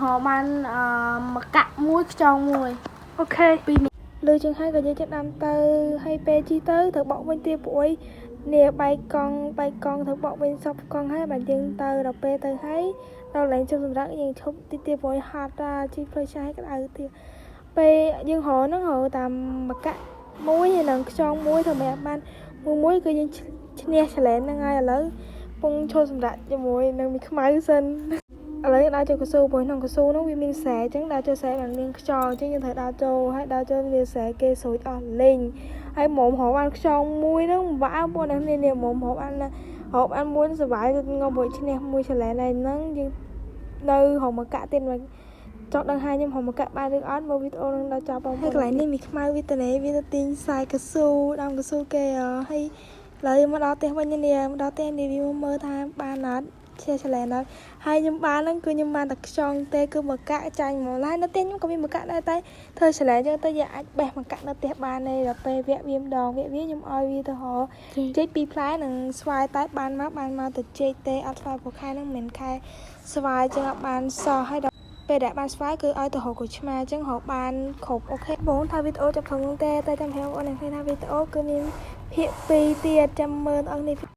រកបានអឺមកកាក់មួយខ្យងមួយ OK ពីរនាក់ លើជាងហើយក៏យើងចាប់ដាំទៅហើយពេលជីទៅត្រូវបកវិញទៀតព្រោះអីនេះបែកកង់បែកកង់ត្រូវបកវិញសពកង់ហើយបាទយើងទៅដល់ពេលទៅហើយដល់ឡើងជុំសម្រាប់យើងឈប់តិចទៀតព្រោះហត់តាជីផ្លូវឆាយក្តៅទៀតពេលយើងរកហ្នឹងរកតាមមកកាក់មួយហើយនឹងខ្យងមួយធ្វើមិនឲ្យបានមួយមួយគឺយើងឈ្នះ challenge ហ្នឹងហើយឥឡូវពងឈប់សម្រាប់ជាមួយនឹងមីខ្មៅសិន ឥឡូវយើងដើរចូលកស៊ូព្រោះក្នុងកស៊ូហ្នឹងវាមានស្រែអញ្ចឹងដើរចូលស្រែបានមានខ្យល់អញ្ចឹងយើងត្រូវដើរចូលហើយដើរចូលមានស្រែគេស្រួចអស់លេងហើយមុំរកបានខ្យងមួយហ្នឹងវ៉ាវពួកនេះនេះមុំរកបានណារកបានមួយសប្បាយទៅងំព្រោះឈ្នះមួយ challenge ហើយហ្នឹងយើងនៅរកមកកាក់ទៀតមកចង់ដឹងថាខ្ញុំរកមកកាក់បានឬអត់មើលវីដេអូនឹងដល់ចប់បងហើយកន្លែងនេះមីខ្មៅវាតនេវាទៅទាញខ្សែកស៊ូដើមកស៊ូគេហើយឥឡូវមកដល់ផ្ទះវិញនេះមកដល់ផ្ទះនេះវាមើលថាបានអត់ឈ្នះ challenge អត់ ហើយខ្ញុំបានហ្នឹងគឺខ្ញុំបានតែខ្យងទេគឺមកកាក់ចាញ់ហ្មងហើយនៅផ្ទះខ្ញុំក៏មានមកកាក់ដែរតែធ្វើ challenge ចឹងទៅយើងអាចបេះមកកាក់នៅផ្ទះបានទេដល់ពេលវគ្គវាម្ដងវគ្គវាខ្ញុំឲ្យវាទៅរកចេកពីរផ្លែនិងស្វាយតែបានមកបានមកទៅចេកទេអត់ស្វាយព្រោះខែហ្នឹងមិនមែនខែស្វាយចឹងអត់បានសោះហើយដល់ពេលដែលបានស្វាយគឺឲ្យទៅរកក្រូចឆ្មាចឹងរកបានគ្រប់ OK បងថាវីដេអូចាប់ត្រឹមហ្នឹងទេតែចាំប្រាប់បងប្អូនអ្នកគ្នាថាវីដេអូគឺមានភាគ2ទៀតចាំមើលបងប្អូននេះ។